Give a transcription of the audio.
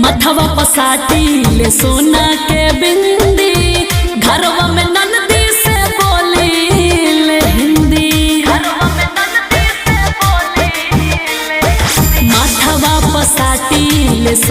मथवा पसाटी ले सोना के बिंदी, घरवा में ननदी से बोली ले हिंदी। माथवा पसाटी ले।